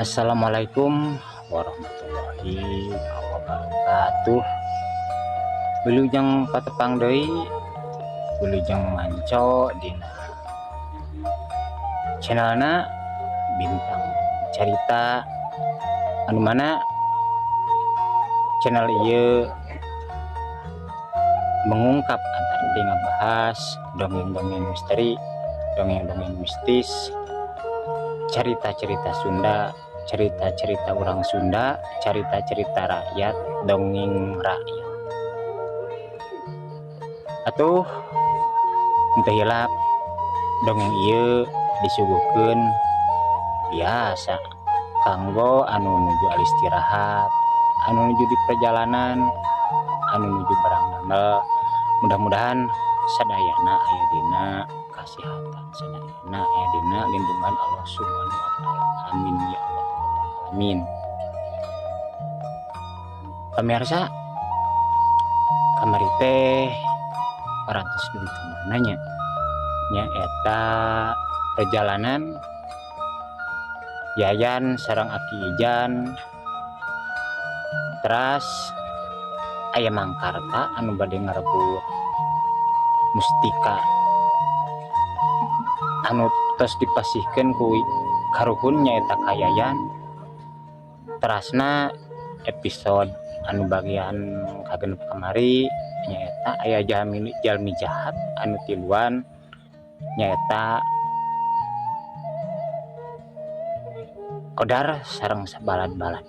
Assalamualaikum warahmatullahi wabarakatuh. Wilujeng patepang deui, wilujeng manco dina channelna Bintang Carita, anu mana channel ieu mengungkap antara ngabahas dongeng-dongeng misteri, dongeng-dongeng mistis, cerita-cerita Sunda, cerita-cerita orang Sunda, cerita-cerita rakyat, dongeng rakyat. Atuh henteu hilap dongeng ieu disuguhkeun biasa kanggo anu nuju istirahat, anu nuju di perjalanan, anu nuju barang damel. Mudah-mudahan sadayana aya dina kasihatan, sadayana aya dina lindungan Allah Subhanahu wa taala. Amin ya Allah rabbal alamin. Pemirsa, kamari teh parantos dugi ka mana nya? Nya eta perjalanan Yayan sareng Aki Ijan, teras aya Mangkarta anu bade ngarebut mustika anu tos dipasihkeun ku karuhun nyaeta ka Yayan. Terasna episode anu bagian kagenep kamari nyaeta aya jalmi, jalmi jahat anu tiluan, nyaeta Kodar sareng sabalad-balad.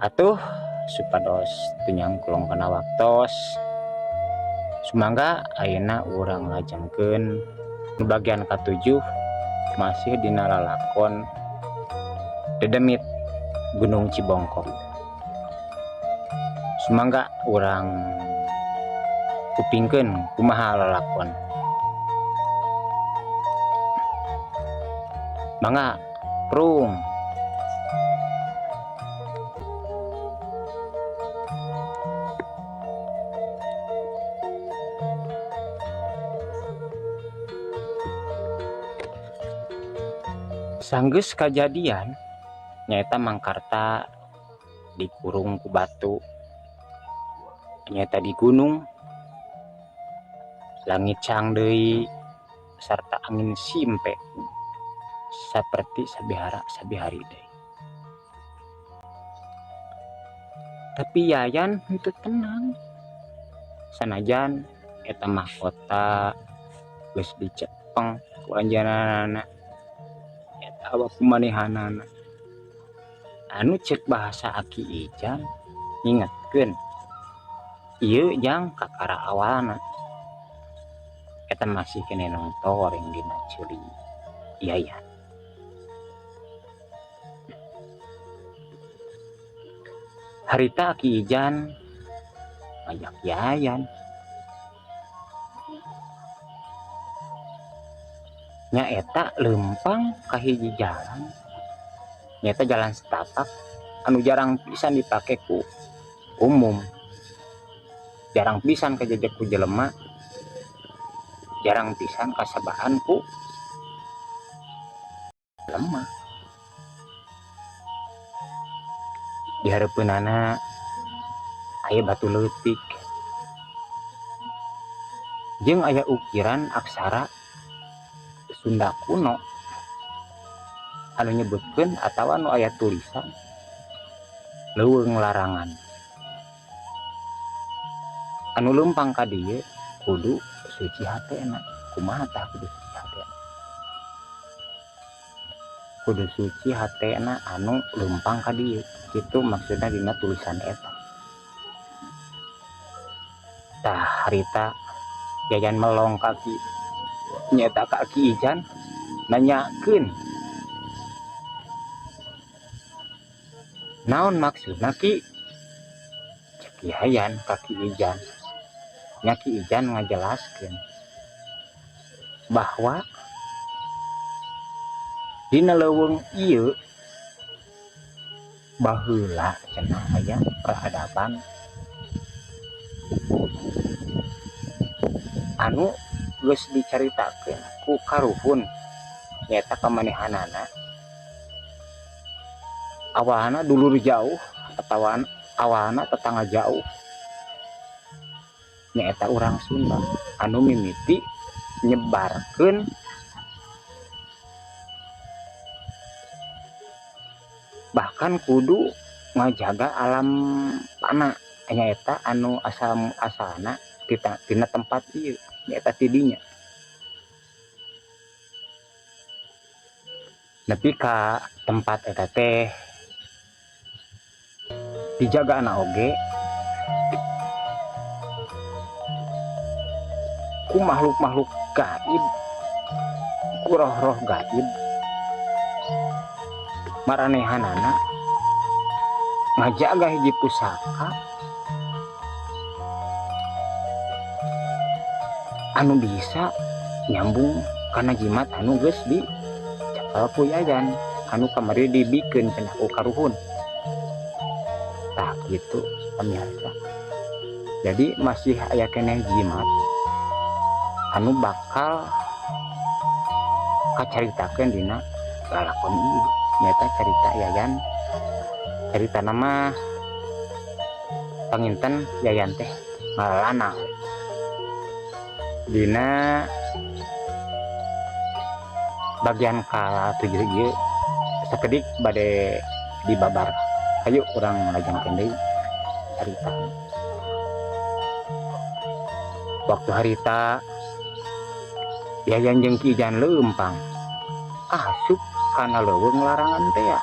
Atuh supados teu nyangklong kana waktos, sumangga ayeuna urang lajengkeun bagian katujuh masih dina lalakon Dedemit Gunung Cibongkong. Sumangga urang kupingkeun kumaha lalakon. Mangga prung. Sanggeus kajadian nyaeta Mangkarta dikurung ku batu nyaeta di gunung, langit cang deui sarta angin simpe saperti sabihara sabihari deui. Tapi Yayan henteu tenang, sanajan eta mahkota geus dicepeng ku anjeunna eta awak kumanehanana anu cek bahasa Aki Ijan ngingetkeun ieu jang kakara awalna eta masih keneh nongtoreng dina ceuli Yayan. Harita Aki Ijan ngajak Yayan nyaeta lempang ka hiji jalan, nyaeta jalan setapak anu jarang pisan dipake ku umum, jarang pisan kajejek ku jelema, jarang pisan kasabaan ku jelema. Di hareupeunana aya batu leutik jeung aya ukiran aksara Sunda kuno anu nyebutkeun atawa anu aya tulisan leuweung larangan, anu leumpang ka dieu kudu suci hatena. Kumaha tah kudu suci hatena? Kudu suci hatena anu leumpang ka dieu, kitu maksudna dina tulisan eta. Tah harita Yayan melong kaki nyaeta ka Aki Ijan nanyakeun naon maksudna Ki. Cek Yayan ka Ki Ijan, nya Ki Ijan ngajelaskeun bahwa dina leuweung ieu baheula cenah aya peradaban anu geus dicaritakeun ku karuhun nyaeta kamanehanana Awalna dulur jauh atawa awalna tetangga jauh, nyaeta urang Sunda anu mimiti nyebarkeun bahkan kudu ngajaga alam panah, nyaeta anu asal asalna tina tempat ieu, nyaeta tidinya nepi ka tempat eta teh dijaga na oge ku makhluk-makhluk gaib, ku roh-roh gaib. Maranehanana ngajaga hiji pusaka anu bisa nyambung kana jimat anu geus di cekel ku Yayan, anu kamari dibikeun cenah ku karuhun. Tah, gitu pemirsa. Jadi masih aya keneh jimat anu bakal kacaritakeun dina lalakon ieu, nyaeta carita Yayan. Carita nama panginten Yayan teh ngalalana dina bagian ka-7 ieu sakedik bade dibabar. Ayo urang lajengkeun deui carita. Waktu harita Yayan jeung Ki Ijan leumpang asup kana leuweung larangan teh ya.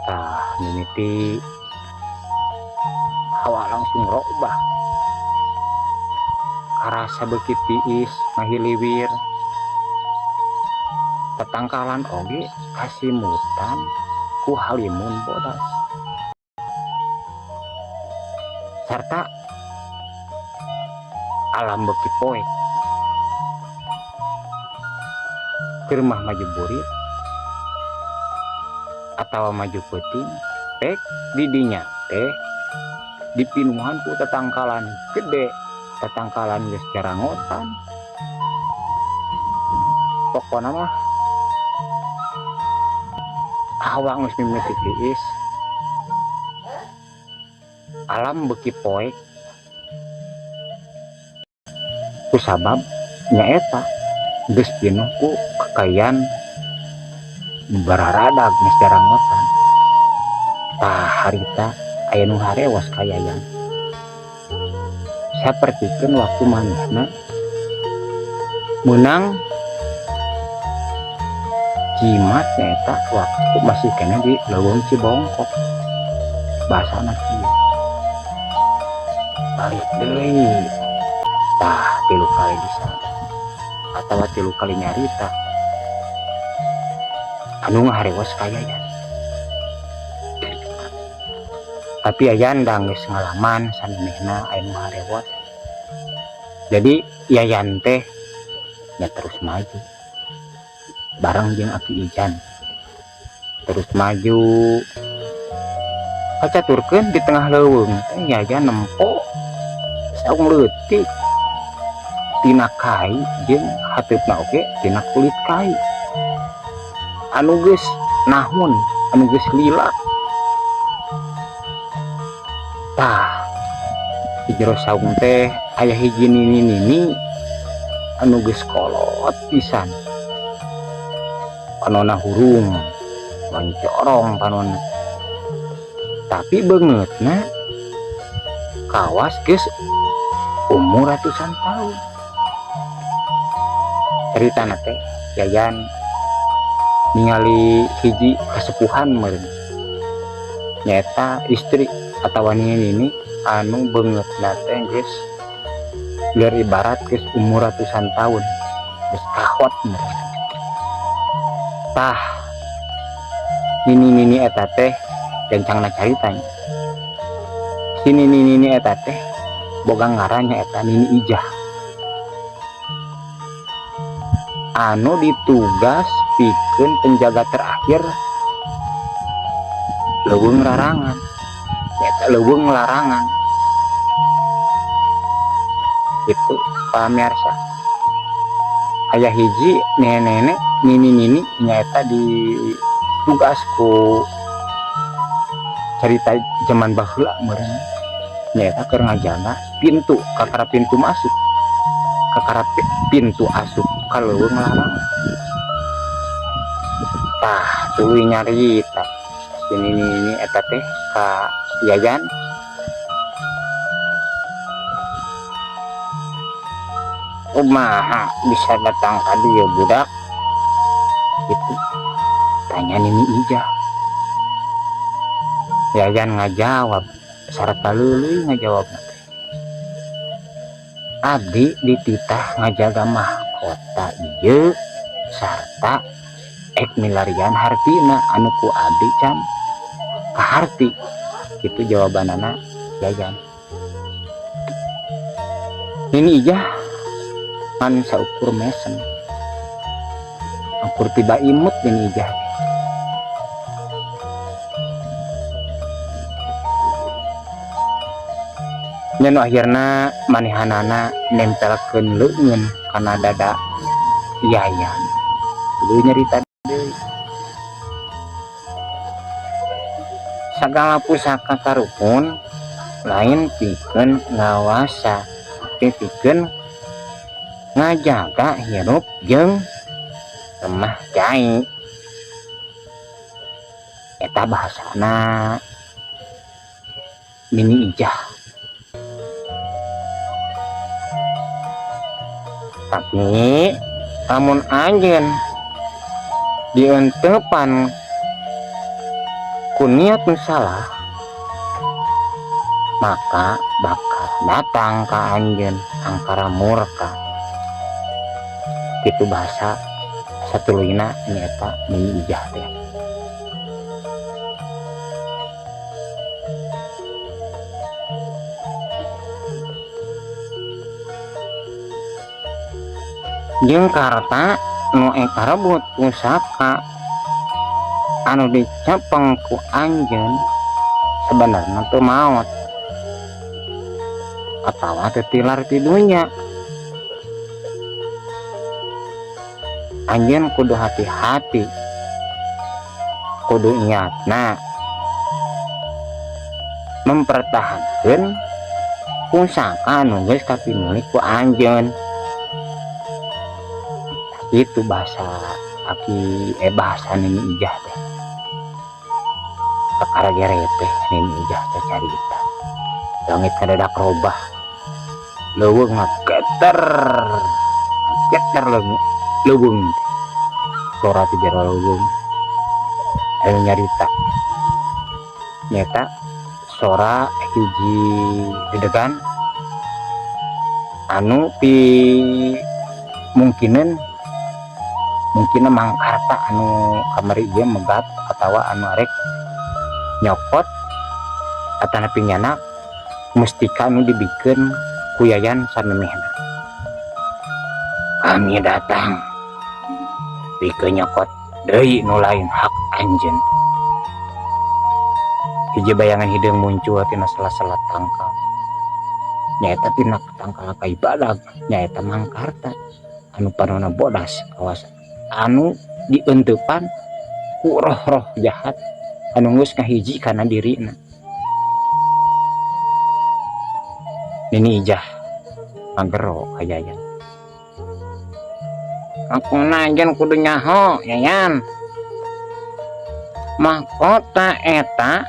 Tah, mimiti hawa langsung robah, karasa beuki tiis ngahiliwir. Tetangkalan oge kasimutan ku halimun bodas sarta alam beuki poek. Keur mah maju burit atawa maju peuting pek didinya teh dipinuhan ku tetangkalan gede, tetangkalan geus jarangotan. Pokona mah hawa geus mimiti tiis, alam beuki poek kusabab nyaeta geus pinuh ku kekayaan bararadag geus jarangotan. Tah, harita aya nu harewas ka Yayan, sapertikeun waktu manehna meunang jimat, nyaeta waktu masih keneh di Leuweung Cibongkok. Bahasana kieu, balik deui. Tah, tilu kali disana atawa tilu kali nyarita anu ngaharewas ka Yayan, tapi Yayan da geus ngalaman samemehna aya nu harewas. Jadi Yayan teh nya terus maju bareng jeung Aki Ijan, terus maju kacaturkeun di tengah leuweung teh Yayan nempo saung leutik tina kai jeung hateupna oge tina kulit kai anu geus nahun, anu geus lila. Tah, di jero saung teh aya hiji nini-nini anu geus kolot pisan, panona hurung loncorong panona, tapi beungeutna kawas geus umur ratusan tahun. Ceritana teh Yayan ningali hiji kasepuhan meureun, nyaeta istri atawa nini anu beungeutna teh geus biar ibarat geus umur ratusan tahun, geus kahot meureun. Tah, nini-nini eta teh gancangna caritanya, si nini-nini eta teh boga ngaran nyaeta Nini Ijah anu ditugas pikeun penjaga terakhir leuweung larangan, nyaeta leuweung larangan itu. Pamirsa, aya hiji nenek-nenek, nini-nini, nyaeta di Tugas ku carita zaman baheula meureun nyaeta keur ngajaga pintu, kakara pintu masuk, kakara pintu asup ka leuweung larangan. Tah, tuluy nyarita si nini eta teh ka Yayan. Kumaha bisa datang ka dieu budak? Gitu tanya Nini Ijah. Yayan ngajawab sarta leuleuy ngajawab teh. Abdi dititah ngajaga mahkota ieu sarta ek milarian hartina anu ku abdi can kaharti. Itu jawabanana Yayan. Nini Ijah ngan saukur mesem. Angkur tiba imut Nini Ijah. Nya nu akhirna manehanana nempelkeun leungeun kana dada Yayan. Tuluy nyarita deui. Sagala pusaka karuhun lain pikeun ngawasa, tapi pikeun ngajaga hirup jeung lemah cai. Eta bahasana Nini Ijah. Tapi lamun anjeun dientepan ku niat nu salah, maka bakal datang ka anjeun angkara murka. Itu bahasa satuluyna nyaeta Nini Ijah teh. Jeung karta nu eta rebut pusaka anu dicepeng ku anjeun sebenarna teu maot atawa teu tilar ti dunya. Anjeun kudu hati-hati, kudu niatna mempertahankeun pusaka anu geus kapimilik ku anjeun. Itu bahasa aki bahasa Nini Ijah teh. Kakara gere teh Nini Ijah teh carita. Langit kadadak robah, leuweung ngageter, ngageter leuweung teh. Sora ti jero leuweung anu nyarita. Nyata sora hiji dedegan anu pi mungkinan mungkin mangkarta anu kamari ieu megat atawa anu arek nyokot atanapi nyana mustika anu dibikeun ku Yayan samemehna. Kami datang pikeun nyokot deui nu lain hak anjeun. Hiji bayangan hideung muncul tina sela-sela tangkal. Nyaeta tina tangkal kai badag, nyaeta mangkarta anu panona bodas kawas anu dientepan ku roh-roh jahat anu geus ngahiji kana dirina. Nini Ijah ngagero ka Yayan. Akuna anjeun kudu nyaho Yayan. Mahkota eta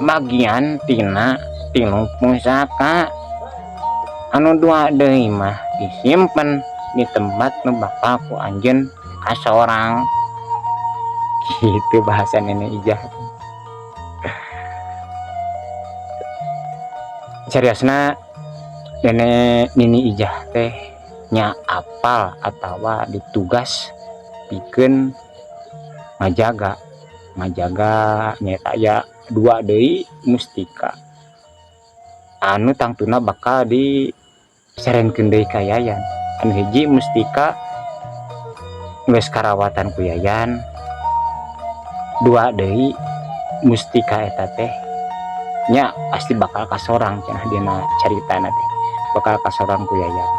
bagian tina tilu pusaka anu dua deui mah disimpen di tempat nu bakal ku anjeun kasorang. Gitu bahasa Nenek Ijah. Seriusna nenek Nini Ijah teh nya apal atawa ditugas pikeun ngajaga, ngajaga nyaeta aya dua deui mustika anu tangtuna bakal diserenkeun deui ka Yayan. Anu hiji mustika geus karawatan ku Yayan, dua deui mustika eta teh nya pasti bakal kasorang cenah dina caritana teh, bakal kasorang ku Yayan.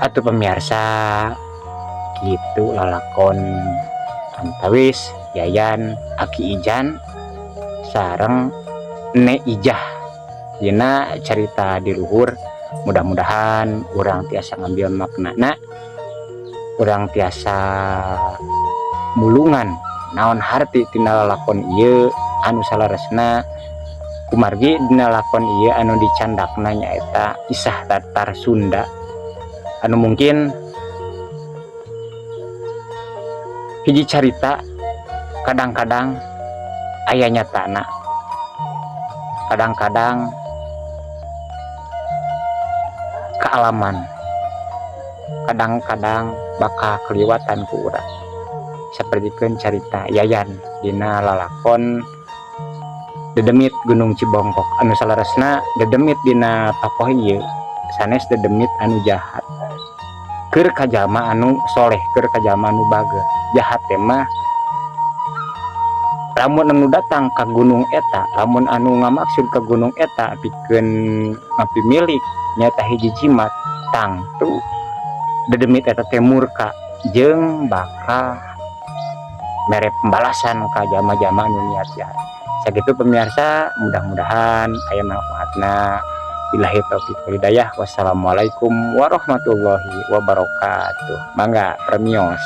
Atuh pemirsa, gitu lalakon Antawis Yayan, Aki Ijan sareng Ne Ijah dina carita di luhur. Mudah-mudahan urang tiasa ngambil maknana, urang tiasa mulungan naon harti tina lalakon ieu anu saleresna, kumargi dina lakon ieu anu dicandakna nyaeta kisah Tatar Sunda anu mungkin hiji carita kadang-kadang aya nyatana, kadang-kadang kealaman, kadang-kadang bakal keliwatan ku urang, sapertikeun carita Yayan dina lalakon Dedemit Gunung Cibongkok anu saleresna dedemit dina tokoh ieu sanes dedemit anu jahat keur kajalma anu soleh, keur kajalma anu bager. Jahat teh mah lamun anu datang ka gunung eta, lamun anu ngamaksud ka gunung eta pikeun ngapimilik nyaeta hiji jimat, tangtu dedemit eta teh murka jeung bakal mere pembalasan ka jalma-jalma anu niat jahat. Sakitu pemirsa, mudah-mudahan aya manfaatna. Billahi taufiq wal hidayah, wassalamualaikum warahmatullahi wabarakatuh. Mangga permios.